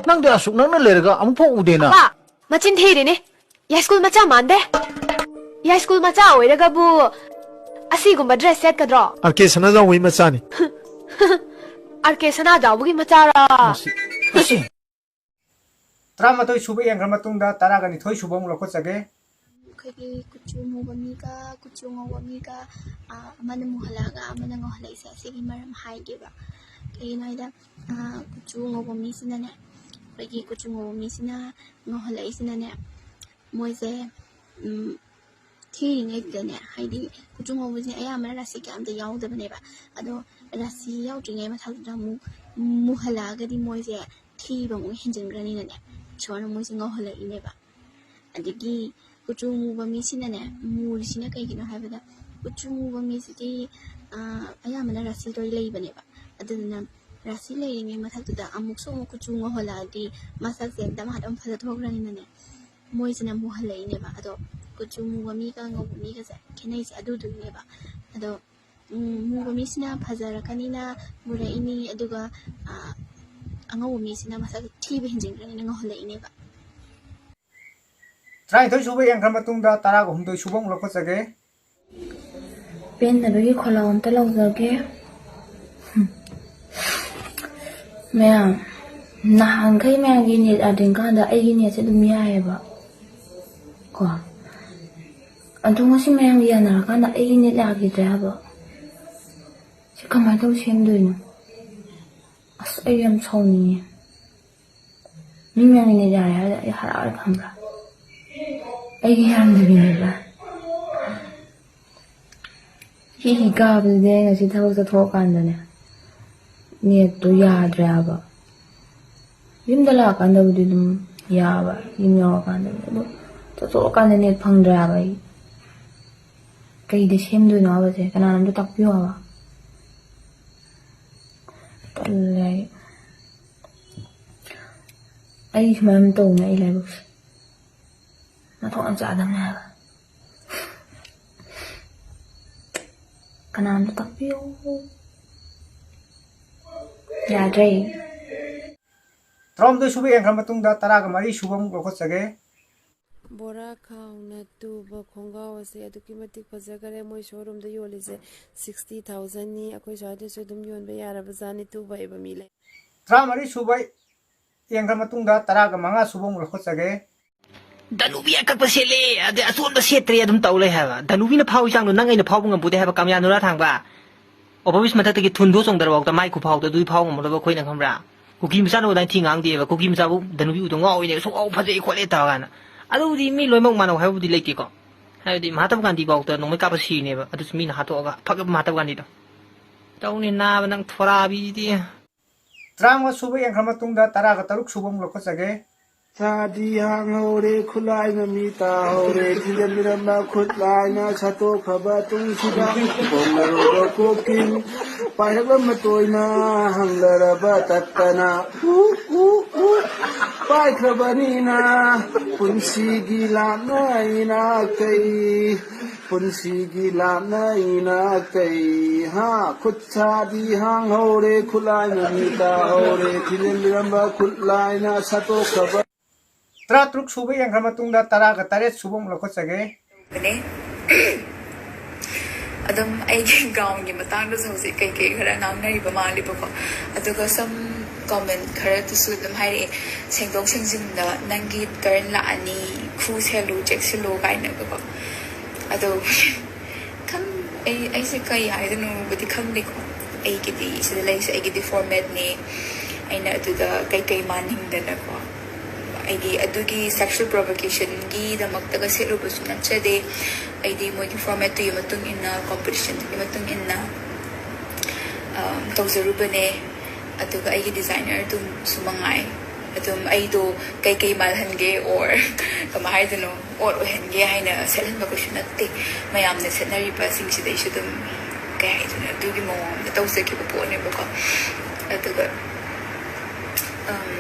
ꯅꯪꯗꯤ ꯑꯁꯨꯛ ꯅꯛꯅ ꯂꯩꯔꯒ ꯑꯃꯨꯛꯐꯥꯎ ꯎꯗꯦꯅ꯫ ꯑꯄꯥ, ꯃꯆꯤꯟ ꯊꯤꯔꯤꯅꯦ꯫ ꯌꯥꯏꯁ꯭ꯀꯨꯜ ꯃꯆꯥ ꯃꯥꯟꯗꯦ꯫ ꯌꯥꯏꯁ꯭ꯀꯨꯜ ꯃꯆꯥ ꯑꯣꯏꯔꯒꯕꯨ ꯑꯁꯤꯒꯨꯝꯕ dress ꯁꯦꯠꯀꯗ꯭ꯔꯣ? ꯑꯥꯔ ꯀꯦ ꯁꯅꯥꯖꯥꯎꯕꯒꯤ ꯃꯆꯥꯅꯤ꯫ ꯑꯥꯔ ꯀꯦ ꯁꯅꯥꯖꯥꯎꯕꯒꯤ ꯃꯆꯥꯔꯥ? ꯃꯁꯤ, ꯃꯁꯤ꯫ ꯇꯔꯥꯃꯥꯊꯣꯏ ꯁꯨꯕ ꯌꯦꯡꯈ꯭ꯔ ꯃꯇꯨꯡꯗ ꯇꯔꯥꯒ ꯅꯤꯊꯣꯏ ꯁꯨꯕ ꯑꯃꯨꯛ ꯂꯧꯈꯠꯆꯒꯦ꯫ ꯑꯩꯈꯣꯏꯒꯤ ꯀꯨꯆꯨ ꯃꯨꯕ ꯃꯤꯒ ꯀꯨꯆꯨ ꯉꯧꯕ ꯃꯤꯒ, ꯑ, ꯑꯃꯅ ꯃꯨꯍꯜꯂꯛꯑꯒ ꯑꯃꯅ ꯉꯧꯍꯜꯂꯛꯏꯁꯦ, ꯑꯁꯤꯒꯤ ꯃꯔꯝ ꯍꯥꯏꯒꯦꯕ꯫ ꯀꯩꯒꯤꯅꯣ ꯍꯥꯏꯗ, ꯑ, ꯀꯨꯆꯨ ꯉꯧꯕ ꯃꯤꯁꯤꯅꯅꯦ, ꯑꯩꯈꯣꯏꯒꯤ ꯀꯨꯆꯨ ꯉꯧꯕ ꯃꯤꯁꯤꯅ ꯉꯧꯍꯜꯂꯛꯏꯁꯤꯅꯅꯦ, ꯃꯣꯏꯁꯦ, ꯎꯝ, ꯊꯤꯔꯤꯉꯩꯗꯅꯦ, ꯍꯥꯏꯗꯤ ꯀꯨꯆꯨ ꯉꯧꯕꯁꯦ ꯑꯌꯥꯝꯕꯅ ꯔꯥꯁꯤ ꯀꯌꯥꯝꯇ ꯌꯥꯎꯗꯕꯅꯦꯕ꯫ ꯑꯗꯣ ꯔꯥꯁꯤ ꯌꯥꯎꯗ꯭ꯔꯤꯉꯩ ꯃꯊꯛꯇꯨꯗ ꯑꯃꯨꯛ ꯃꯨꯍꯜꯂꯛꯑꯒꯗꯤ ꯃꯣꯏꯁꯦ ꯊꯤꯕ ꯑꯃꯨꯛ ꯍꯦꯟꯖꯤꯟꯈ꯭ꯔꯅꯤꯅꯅꯦ, ꯏꯁꯣꯔꯅ ꯃꯣꯏꯁꯦ ꯉꯧꯍꯜꯂꯛꯏꯅꯦꯕ꯫ ꯑꯗꯒꯤ ꯀꯨꯆꯨ ꯃꯨꯕ ꯃꯤꯁꯤꯅꯅꯦ, ꯃꯨꯔꯤꯁꯤꯅ ꯀꯩꯒꯤꯅꯣ ꯍꯥꯏꯕꯗ, ꯀꯨꯆꯨ ꯃꯨꯕ ꯃꯤꯁꯤꯗꯤ, ꯑ, ꯑꯌꯥꯝꯕꯅ ꯔꯥꯁꯤ ꯂꯣꯏ ꯂꯩꯕꯅꯦꯕ꯫ ꯑꯗꯨꯗꯨꯅ ꯔꯥꯁꯤ ꯂꯩꯔꯤꯉꯩ ꯃꯊꯛꯇꯨꯗ ꯑꯃꯨꯛꯁꯨ ꯑꯃꯨꯛ ꯀꯨꯆꯨ ꯉꯧꯍꯜꯂꯛꯑꯗꯤ ꯃꯁꯛꯁꯦ ꯗꯃꯥꯗ ꯑꯃꯨꯛ ꯐꯖꯊꯣꯛꯈ꯭ꯔꯅꯤꯅꯅꯦ, ꯃꯣꯏꯁꯤꯅ ꯃꯨꯍꯜꯂꯛꯏꯅꯦꯕ꯫ ꯑꯗꯣ ꯀꯨꯆꯨ ꯃꯨꯕ ꯃꯤꯒ ꯉꯧꯕ ꯃꯤꯒꯁꯦ ꯈꯦꯠꯅꯩꯁꯦ ꯑꯗꯨꯗꯨꯒꯤꯅꯦꯕ꯫ ꯑꯗꯣ, ꯎꯝ, ꯃꯨꯕ ꯃꯤꯁꯤꯅ ꯐꯖꯔꯛꯀꯅꯤꯅ ꯃꯨꯔꯛꯏꯅꯤ, ꯑꯗꯨꯒ, ꯑ, ꯑꯉꯧꯕ ꯃꯤꯁꯤꯅ ꯃꯁꯛ ꯊꯤꯕ ꯍꯦꯟꯖꯤꯟꯈ꯭ꯔꯅꯤꯅ ꯉꯧꯍꯜꯂꯛꯏꯅꯦꯕ꯫ ꯇꯔꯥꯅꯤꯊꯣꯏ ꯁꯨꯕ ꯌꯦꯡꯈ꯭ꯔ ꯃꯇꯨꯡꯗ ꯇꯔꯥꯒ ꯍꯨꯝꯗꯣꯏ ꯁꯨꯕ ꯑꯃꯨꯛ ꯂꯧꯈꯠꯆꯒꯦ꯫ ꯄꯦꯟꯗꯕꯒꯤ ꯈꯣꯜꯂꯥꯎ ꯑꯝꯇ ꯂꯥꯎꯖꯒꯦ꯫ ꯃꯌꯥꯝ, ꯅꯍꯥꯟꯈꯩ ꯃꯌꯥꯝꯒꯤ ꯅꯦꯠ ꯌꯥꯗ꯭ꯔꯤꯀꯥꯟꯗ ꯑꯩꯒꯤ ꯅꯦꯠꯁꯦ ꯑꯗꯨꯝ ꯌꯥꯏꯌꯦꯕ꯫ ꯀꯣ꯫ ꯑꯗꯣ ꯉꯁꯤ ꯃꯌꯥꯝꯒꯤ ꯌꯥꯅꯔꯀꯥꯟꯗ ꯑꯩꯒꯤ ꯅꯦꯠ ꯌꯥꯈꯤꯗ꯭ꯔꯦ ꯍꯥꯏꯕ꯫ ꯁꯤ ꯀꯃꯥꯏꯅ ꯇꯧ ꯁꯦꯝꯗꯣꯏꯅꯣ? ꯑꯁ, ꯑꯩ ꯌꯥꯝ ꯁꯥꯎꯅꯤꯡꯉꯦ꯫ ꯃꯤ ꯃꯌꯥꯝꯒꯤ ꯅꯦꯠ ꯌꯥꯔꯦ ꯍꯥꯏꯔꯒ ꯑꯩ ꯍꯔꯥꯎꯔꯦ ꯈꯪꯕ꯭ꯔꯥ? ꯑꯩꯒꯤ ꯌꯥꯔꯝꯗꯕꯤꯅꯦꯕ꯫ ꯍꯤ ꯍꯤ ꯀꯥꯕꯗꯨꯗꯤ ꯑꯩ ꯉꯁꯤ ꯊꯕꯛ ꯆꯠꯊꯣꯛꯑꯀꯥꯟꯗꯅꯦ, ꯅꯦꯠꯇꯣ ꯌꯥꯗ꯭ꯔꯦ ꯍꯥꯏꯕ꯫ ꯌꯨꯝꯗ ꯂꯥꯛꯑꯀꯥꯟꯗꯕꯨꯗꯤ ꯑꯗꯨꯝ ꯌꯥꯕ, ꯌꯨꯝ ꯌꯧꯔꯀꯥꯟꯗꯕꯨꯗꯤ꯫ ꯑꯗꯣ ꯆꯠꯊꯣꯛꯑꯀꯥꯟꯗ ꯅꯦꯠ ꯐꯪꯗ꯭ꯔꯦ ꯍꯥꯏꯕ ꯑꯩ꯫ ꯀꯩꯗ ꯁꯦꯝꯗꯣꯏꯅꯣ ꯍꯥꯏꯕꯁꯦ ꯀꯅꯥꯅꯣꯝꯇ ꯇꯥꯛꯄꯤꯌꯣ ꯍꯥꯏꯕ꯫ ꯇꯜꯂꯦ ꯑꯩ꯫ ꯑꯩ ꯁꯨꯃꯥꯏꯅ ꯇꯧꯅꯦ ꯑꯩ ꯂꯥꯏꯕꯛꯁꯦ꯫ ꯃꯊꯣꯡ ꯌꯥꯝ ꯆꯥꯗꯕꯅꯦ ꯍꯥꯏꯕ꯫ ꯀꯅꯥꯝꯇ ꯇꯥꯛꯄꯤꯌꯨ꯫ ꯌꯥꯗ꯭ꯔꯦ꯫ ꯇꯔꯥꯍꯨꯝꯗꯣꯏ ꯁꯨꯕ ꯌꯦꯡꯈ꯭ꯔ ꯃꯇꯨꯡꯗ ꯇꯔꯥꯒ ꯃꯔꯤ ꯁꯨꯕ ꯑꯃꯨꯛ ꯂꯧꯈꯠꯆꯒꯦ꯫ ꯕꯣꯔꯥ ꯈꯥꯎꯅ ꯇꯨꯕ ꯈꯣꯡꯒ꯭ꯔꯥꯎ ꯑꯁꯦ ꯑꯗꯨꯛꯀꯤ ꯃꯇꯤꯛ ꯐꯖꯈꯔꯦ꯫ ꯃꯣꯏ ꯁꯣꯔꯨꯝꯗ ꯌꯣꯜꯂꯤꯁꯦ ꯁꯤꯛꯁꯇꯤ ꯊꯥꯎꯖꯟꯅꯤ꯫ ꯑꯩꯈꯣꯏ ꯁ꯭ꯋꯥꯏꯗꯁꯨ ꯑꯗꯨꯝ ꯌꯣꯟꯕ ꯌꯥꯔꯕꯖꯥꯠꯅꯤ, ꯇꯨꯕ ꯍꯩꯕ ꯃꯤ ꯂꯩ꯫ ꯇꯔꯥꯃꯔꯤ ꯁꯨꯕ ꯌꯦꯡꯈ꯭ꯔ ꯃꯇꯨꯡꯗ ꯇꯔꯥꯒ ꯃꯉꯥ ꯁꯨꯕ ꯑꯃꯨꯛ ꯂꯧꯈꯠꯆꯒꯦ꯫ ꯗꯅꯨꯕꯤ ꯑꯀꯛꯄ ꯁꯦꯠꯂꯦ, ꯑꯗꯩ ꯑꯆꯣꯟꯕ ꯁꯦꯠꯇ꯭ꯔꯦ ꯑꯗꯨꯝ ꯇꯧ ꯂꯩ ꯍꯥꯏꯕ꯫ ꯗꯅꯨꯕꯤꯅ ꯐꯥꯎ ꯆꯥꯡꯗꯣ ꯅꯪ ꯑꯩꯅ ꯐꯥꯎꯕ ꯉꯝꯄꯣꯠꯇꯦ ꯍꯥꯏꯕ, ꯀꯥꯃꯤꯌꯥ ꯅꯨꯔꯥ ꯊꯥꯡꯕ꯫ ꯑꯣꯐꯤꯁ ꯃꯊꯛꯇꯒꯤ ꯊꯨꯟꯗꯣ ꯆꯣꯡꯊꯔꯐꯥꯎꯗ ꯃꯥꯏ ꯈꯨꯐꯥꯎꯗꯣ ꯑꯗꯨꯗꯤ ꯐꯥꯎ ꯉꯝꯃꯗꯕ ꯑꯩꯈꯣꯏꯅ ꯈꯪꯕ꯭ꯔꯥ? ꯀꯨꯀꯤ ꯃꯆꯥꯅ ꯑꯗꯨꯃꯥꯏꯅ ꯊꯤ ꯉꯥꯡꯗꯦꯕ꯫ ꯀꯨꯀꯤ ꯃꯆꯥꯕꯨ ꯗꯅꯨꯕꯤ ꯎꯗ ꯉꯥꯎꯏꯅꯦ, ꯁꯨꯡꯉꯥꯎ ꯐꯖꯩ ꯈꯣꯠꯂꯦ ꯇꯧꯔꯀꯥꯟꯗ꯫ ꯑꯗꯨꯕꯨꯗꯤ ꯃꯤ ꯂꯣꯏꯅꯃꯛ ꯃꯥꯟꯅꯧ ꯍꯥꯏꯕꯕꯨꯗꯤ ꯂꯩꯇꯦꯀꯣ꯫ ꯍꯥꯏꯕꯗꯤ ꯃꯍꯥꯇꯃꯥ ꯒꯥꯟꯙꯤ ꯐꯥꯎꯗ ꯅꯣꯡꯃꯩ ꯀꯥꯞꯄ ꯁꯤꯔꯤꯅꯦꯕ, ꯑꯗꯨꯁꯨ ꯃꯤꯅ ꯍꯥꯠꯇꯣꯛꯑꯒ꯫ ꯐꯒꯠꯄ ꯃꯍꯥꯇꯃꯥ ꯒꯥꯟꯙꯤꯗꯣ꯫ ꯇꯧꯅꯤ ꯅꯥꯕ ꯅꯪ ꯊꯣꯔꯥꯕꯤꯗꯤ꯫ ꯇꯔꯥꯃꯉꯥ ꯁꯨꯕ ꯌꯦꯡꯈ꯭ꯔ ꯃꯇꯨꯡꯗ ꯇꯔꯥꯒ ꯇꯔꯨꯛ ꯁꯨꯕ ꯑꯃꯨꯛ ꯂꯧꯈꯠꯆꯒꯦ꯫ ꯁꯥꯗꯤ ꯍꯥꯡꯍꯧꯔꯦ, ꯈꯨꯠꯂꯥꯏ ꯃꯃꯤ ꯇꯥꯍꯧꯔꯦ, ꯊꯤꯖꯤꯟꯕꯤꯔꯝꯕ ꯈꯨꯠꯂꯥꯏꯅ ꯁꯠꯇꯣꯛꯈ꯭ꯔꯕ ꯇꯨꯡꯁꯤꯗ, ꯍꯣꯡꯂꯔꯨꯕ ꯀꯣꯛꯀꯤꯡ ꯄꯥꯏꯔꯛꯂꯝꯕ ꯇꯣꯏꯅ, ꯍꯪꯂꯔꯕ ꯇꯠꯇꯅ ꯎ, ꯎ, ꯎ ꯄꯥꯏꯈ꯭ꯔꯕꯅꯤꯅ, ꯄꯨꯟꯁꯤꯒꯤ ꯂꯥꯞꯅ ꯏꯅꯥꯛꯇꯩ, ꯄꯨꯟꯁꯤꯒꯤ ꯂꯥꯞꯅ ꯏꯅꯥꯛꯇꯩ꯫ ꯍꯥ, ꯈꯨꯠ ꯁꯥꯗꯤ ꯍꯥꯡꯍꯧꯔꯦ, ꯈꯨꯠꯂꯥꯏ ꯃꯃꯤ ꯇꯥꯍꯧꯔꯦ, ꯊꯤꯖꯤꯟꯕꯤꯔꯝꯕ ꯈꯨꯠꯂꯥꯏꯅ ꯁꯠꯇꯣꯛꯈ꯭ꯔꯕ꯫ ꯇꯔꯥꯇꯔꯨꯛ ꯁꯨꯕ ꯌꯦꯡꯈ꯭ꯔ ꯃꯇꯨꯡꯗ ꯇꯔꯥꯒ ꯇꯔꯦꯠ ꯁꯨꯕ ꯑꯃꯨꯛ ꯂꯧꯈꯠꯆꯒꯦ꯫ ꯇꯧꯕꯅꯦ꯫ ꯑꯗꯨꯝ ꯑꯩꯒꯤ ꯒ꯭ꯔꯥꯎꯟꯒꯤ ꯃꯇꯥꯡꯗꯁꯨ ꯍꯧꯖꯤꯛ ꯀꯩꯀꯩ ꯈꯔ ꯉꯥꯡꯅꯔꯤꯕ ꯃꯥꯜꯂꯦꯕꯀꯣ꯫ ꯑꯗꯨꯒ some comment ꯈꯔꯗꯨꯁꯨ ꯑꯗꯨꯝ ꯍꯥꯏꯔꯛꯑꯦ, "ꯁꯦꯡꯗꯣꯛ ꯁꯦꯡꯖꯤꯟꯗ ꯅꯪꯒꯤ turn ꯂꯥꯛꯑꯅꯤ, ꯈꯨ ꯁꯦꯜꯂꯨ, ꯆꯦꯛꯁꯤꯜꯂꯨ" ꯀꯥꯏꯅꯒꯀꯣ꯫ ꯑꯗꯣ ꯈꯪ-, ꯑꯩ, ꯑꯩꯁꯦ ꯀꯩ ꯍꯥꯏꯗꯣꯏꯅꯣꯕꯨꯗꯤ ꯈꯪꯗꯦꯀꯣ꯫ ꯑꯩꯒꯤꯗꯤ ꯁꯤꯗ ꯂꯩꯔꯤꯁꯦ ꯑꯩꯒꯤꯗꯤ formatꯅꯦ꯫ ꯑꯩꯅ ꯑꯗꯨꯗ ꯀꯩꯀꯩ ꯃꯥꯟꯅꯤꯡꯗꯅꯀꯣ꯫ ꯑꯩꯗꯤ ꯑꯗꯨꯒꯤ sexual provocationꯒꯤꯗꯃꯛꯇꯒ ꯁꯦꯠꯂꯨꯕꯁꯨ ꯅꯠꯆꯗꯦ꯫ ꯑꯩꯗꯤ ꯃꯣꯏꯒꯤ formatꯇꯨꯒꯤ ꯃꯇꯨꯡ ꯏꯟꯅ, competitionꯗꯨꯒꯤ ꯃꯇꯨꯡ ꯏꯟꯅ, ꯑꯝ, ꯇꯧꯖꯔꯨꯕꯅꯦ꯫ ꯑꯗꯨꯒ ꯑꯩꯒꯤ designerꯗꯨꯁꯨ ꯃꯉꯥꯏ꯫ ꯑꯗꯨꯝ ꯑꯩꯗꯣ ꯀꯩꯀꯩ ꯃꯥꯜꯍꯟꯒꯦ or ꯀꯃꯥꯏ ꯍꯥꯏꯗꯣꯏꯅꯣ, odd ꯑꯣꯏꯍꯟꯒꯦ ꯍꯥꯏꯅ ꯁꯦꯠꯍꯟꯕ ꯀꯩꯁꯨ ꯅꯠꯇꯦ꯫ ꯃꯌꯥꯝꯅ ꯁꯦꯠꯅꯔꯤꯕꯁꯤꯡꯁꯤꯗꯩꯁꯨ ꯑꯗꯨꯝ, ꯀꯩ ꯍꯥꯏꯗꯣꯏꯅꯣ, ꯑꯗꯨꯒꯤ ꯃꯑꯣꯡꯗ ꯇꯧꯖꯈꯤꯕ ꯄꯣꯠꯅꯦꯕꯀꯣ꯫ ꯑꯗꯨꯒ, ꯑꯝ,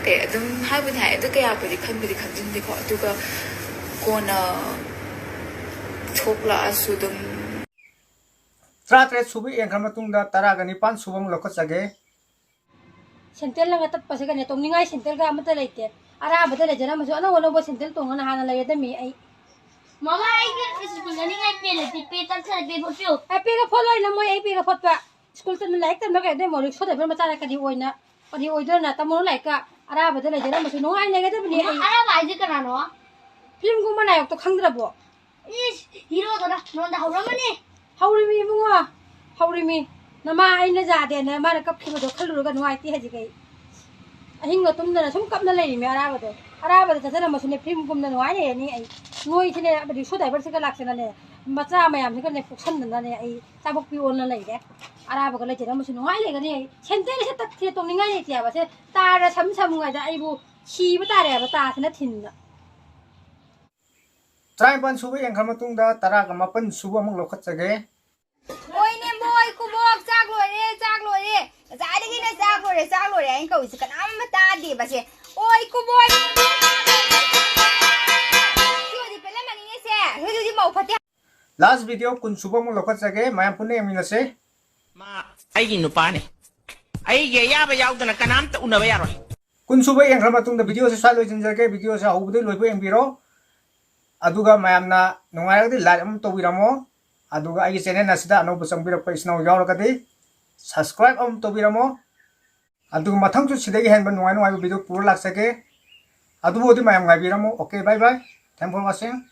ꯑꯦ, ꯑꯗꯨꯝ ꯍꯥꯏꯕꯨꯗꯤ ꯍꯥꯏ, ꯑꯗꯨ ꯀꯌꯥꯕꯨꯗꯤ ꯈꯟꯕꯨꯗꯤ ꯈꯟꯖꯤꯟꯗꯦꯀꯣ꯫ ꯑꯗꯨꯒ ꯀꯣꯟꯅ ꯊꯣꯛꯂꯛꯑꯁꯨ ꯑꯗꯨꯝ ꯇꯔꯥꯇꯔꯦꯠ ꯁꯨꯕ ꯌꯦꯡꯈ꯭ꯔ ꯃꯇꯨꯡꯗ ꯇꯔꯥꯒ ꯅꯤꯄꯥꯟ ꯁꯨꯕ ꯑꯃꯨꯛ ꯂꯧꯈꯠꯆꯒꯦ꯫ ꯁꯦꯟꯗꯜ ꯑꯃ ꯇꯠꯄꯁꯤꯒꯅꯦ ꯇꯣꯡꯅꯤꯡꯉꯥꯏ ꯁꯦꯟꯗꯜꯒ ꯑꯃꯠꯇ ꯂꯩꯇꯦ꯫ ꯑꯔꯥꯕꯗ ꯂꯩꯖꯔꯝꯃꯁꯨ ꯑꯅꯧ ꯑꯅꯧꯕ ꯁꯦꯟꯗꯜ ꯇꯣꯡꯉꯅ ꯍꯥꯟꯅ ꯂꯩꯔꯗꯝꯃꯤ ꯑꯩ꯫ ꯃꯃꯥ, ꯑꯩꯒꯤ ꯁ꯭ꯀꯨꯜ ꯆꯠꯅꯤꯡꯉꯥꯏ ꯄꯦ ꯂꯩꯇꯦ꯫ ꯄꯦ ꯇꯠꯈ꯭ꯔꯦ, ꯄꯦ ꯐꯣꯠꯄꯤꯌꯨ꯫ ꯑꯦ, ꯄꯦꯒ ꯐꯣꯠꯂꯣꯏꯅ ꯃꯣꯏ ꯑꯩ ꯄꯦꯒ ꯐꯣꯠꯄ꯫ ꯁ꯭ꯀꯨꯜ ꯆꯠꯅ ꯂꯥꯏꯔꯤꯛ ꯇꯝꯕ ꯀꯩꯗꯧ ꯃꯣ ꯔꯤꯛꯁꯣ ꯗ꯭ꯔꯥꯏꯚꯔ ꯃꯆꯥꯅ ꯀꯔꯤ ꯑꯣꯏꯅ ꯀꯔꯤ ꯑꯣꯏꯗꯣꯏꯅ ꯇꯝꯃꯨꯔꯣ ꯂꯥꯏꯔꯤꯛꯀ꯫ ꯑꯔꯥꯕꯗ ꯂꯩꯖꯔꯝꯃꯁꯨ ꯅꯨꯡꯉꯥꯏ ꯂꯩꯒꯗꯕꯅꯤ ꯑꯩ꯫ ꯑꯔꯥꯕ ꯍꯥꯏꯁꯦ ꯀꯅꯥꯅꯣ? ꯐꯤꯂꯝ ꯀꯨꯝꯕ ꯅꯥꯌꯣꯛꯇꯣ ꯈꯪꯗ꯭ꯔꯕꯣ? ꯏꯁ, ꯍꯤꯔꯣꯗꯨꯅ ꯅꯉꯣꯟꯗ ꯍꯧꯔꯝꯃꯅꯤ꯫ ꯍꯧꯔꯤꯃꯤ ꯏꯕꯨꯡꯉꯣ, ꯍꯧꯔꯤꯃꯤ꯫ ꯅꯃꯥ ꯑꯩꯅ ꯌꯥꯗꯦꯅ ꯃꯥꯅ ꯀꯞꯈꯤꯕꯗꯣ ꯈꯜꯂꯨꯔꯒ ꯅꯨꯡꯉꯥꯏꯇꯦ ꯍꯧꯖꯤꯛ ꯑꯩ꯫ ꯑꯍꯤꯡꯒ ꯇꯨꯝꯗꯅ ꯁꯨꯝ ꯀꯞꯅ ꯂꯩꯔꯤꯃꯤ ꯑꯔꯥꯕꯗꯣ꯫ ꯑꯔꯥꯕꯗ ꯆꯠꯆꯔꯝꯃꯁꯨꯅꯦ ꯐꯤꯂꯝ ꯀꯨꯝꯅ ꯅꯨꯡꯉꯥꯏ ꯂꯩꯔꯅꯤ ꯑꯩ꯫ ꯅꯣꯏꯁꯤꯅꯦ ꯔꯤꯛꯁꯣ ꯗ꯭ꯔꯥꯏꯚꯔꯁꯤꯒ ꯂꯥꯛꯇꯅꯅꯦ ꯃꯆꯥ ꯃꯌꯥꯝꯁꯤꯒꯅꯦ ꯄꯨꯛꯁꯟꯗꯅꯅꯦ ꯑꯩ ꯆꯥꯕꯣꯛꯄꯤ ꯑꯣꯟꯅ ꯂꯩꯔꯦ꯫ ꯑꯔꯥꯕꯒ ꯂꯩꯖꯔꯝꯃꯁꯨ ꯅꯨꯡꯉꯥꯏ ꯂꯩꯒꯅꯤ ꯑꯩ꯫ ꯁꯦꯟꯗꯜꯁꯦ ꯇꯠꯈ꯭ꯔꯦ ꯇꯣꯡꯅꯤꯡꯉꯥꯏ ꯂꯩꯇꯦ ꯍꯥꯏꯕ꯫ ꯁꯦ ꯇꯥꯔ ꯁꯝ ꯁꯝꯉꯥꯏꯗ ꯑꯩꯕꯨ ꯁꯤꯕ ꯇꯥꯔꯦ ꯍꯥꯏꯕ ꯇꯥꯁꯤꯅ ꯊꯤꯟꯗ꯫ ꯇꯔꯥꯅꯤꯄꯥꯟ ꯁꯨꯕ ꯌꯦꯡꯈ꯭ꯔ ꯃꯇꯨꯡꯗ ꯇꯔꯥꯒ ꯃꯥꯄꯟ ꯁꯨꯕ ꯑꯃꯨꯛ ꯂꯧꯈꯠꯆꯒꯦ꯫ ꯑꯣꯏꯅꯦ ꯃꯣꯏ ꯀꯨꯕꯣꯛ ꯆꯥꯛ ꯂꯣꯏꯔꯦ ꯆꯥꯛ ꯂꯣꯏꯔꯦ ꯉꯁꯥꯏꯗꯒꯤꯅꯦ ꯆꯥꯛ ꯂꯣꯏꯔꯦ ꯆꯥꯛ ꯂꯣꯏꯔꯦ ꯑꯩꯅ ꯀꯧꯔꯤꯁꯦ ꯀꯅꯥꯝ ꯑꯃ ꯇꯥꯗꯦꯕ ꯁꯦ꯫ ꯑꯣꯏ ꯀꯨꯕꯣꯛ ꯁꯤ ꯑꯣꯏꯗꯤ ꯄꯦꯜꯂꯝꯃꯅꯤꯅꯦ ꯁꯦ꯫ ꯍꯧꯖꯤꯛ ꯍꯧꯖꯤꯛ ꯃꯧ ꯐꯠꯇꯦ꯫ ꯂꯥꯁ ꯚꯤꯗꯤꯑꯣ ꯀꯨꯟ ꯁꯨꯕ ꯑꯃꯨꯛ ꯂꯧꯈꯠꯆꯒꯦ, ꯃꯌꯥꯝ ꯄꯨꯟꯅ ꯌꯦꯡꯃꯤꯟꯅꯁꯦ꯫ ꯃꯥ ꯑꯩꯒꯤ ꯅꯨꯄꯥꯅꯤ꯫ ꯑꯩꯒꯤ ꯑꯌꯥꯕ ꯌꯥꯎꯗꯅ ꯀꯅꯥꯝꯇ ꯎꯅꯕ ꯌꯥꯔꯣꯏ꯫ ꯀꯨꯟ ꯁꯨꯕ ꯌꯦꯡꯈ꯭ꯔ ꯃꯇꯨꯡꯗ ꯚꯤꯗꯤꯑꯣꯁꯦ ꯁ꯭ꯋꯥꯏ ꯂꯣꯏꯁꯤꯟꯖꯔꯒꯦ꯫ ꯚꯤꯗꯤꯑꯣꯁꯦ ꯍꯧꯕꯗꯒꯤ ꯂꯣꯏꯕ ꯌꯦꯡꯕꯤꯔꯣ꯫ ꯑꯗꯨꯒ ꯃꯌꯥꯝꯅ ꯅꯨꯡꯉꯥꯏꯔꯒꯗꯤ ꯂꯥꯏꯛ ꯑꯃ ꯇꯧꯕꯤꯔꯝꯃꯣ꯫ ꯑꯗꯨꯒ ꯑꯩꯒꯤ ꯆꯦꯅꯦꯜ ꯑꯁꯤꯗ ꯑꯅꯧꯕ ꯆꯪꯕꯤꯔꯛꯄ ꯏꯆꯤꯟ ꯏꯅꯥꯎ ꯌꯥꯎꯔꯒꯗꯤ ꯁꯕꯁꯀ꯭ꯔꯥꯏꯕ ꯑꯃ ꯇꯧꯕꯤꯔꯝꯃꯣ꯫ ꯑꯗꯨꯒ ꯃꯊꯪꯁꯨ ꯁꯤꯗꯒꯤ ꯍꯦꯟꯕ ꯅꯨꯡꯉꯥꯏ ꯅꯨꯡꯉꯥꯏꯕ ꯚꯤꯗꯤꯑꯣ ꯄꯨꯔ ꯂꯥꯛꯆꯒꯦ꯫ ꯑꯗꯨꯕꯨꯗꯤ ꯃꯌꯥꯝ ꯉꯥꯏꯕꯤꯔꯝꯃꯣ꯫ Okay, bye bye, thank for watching꯫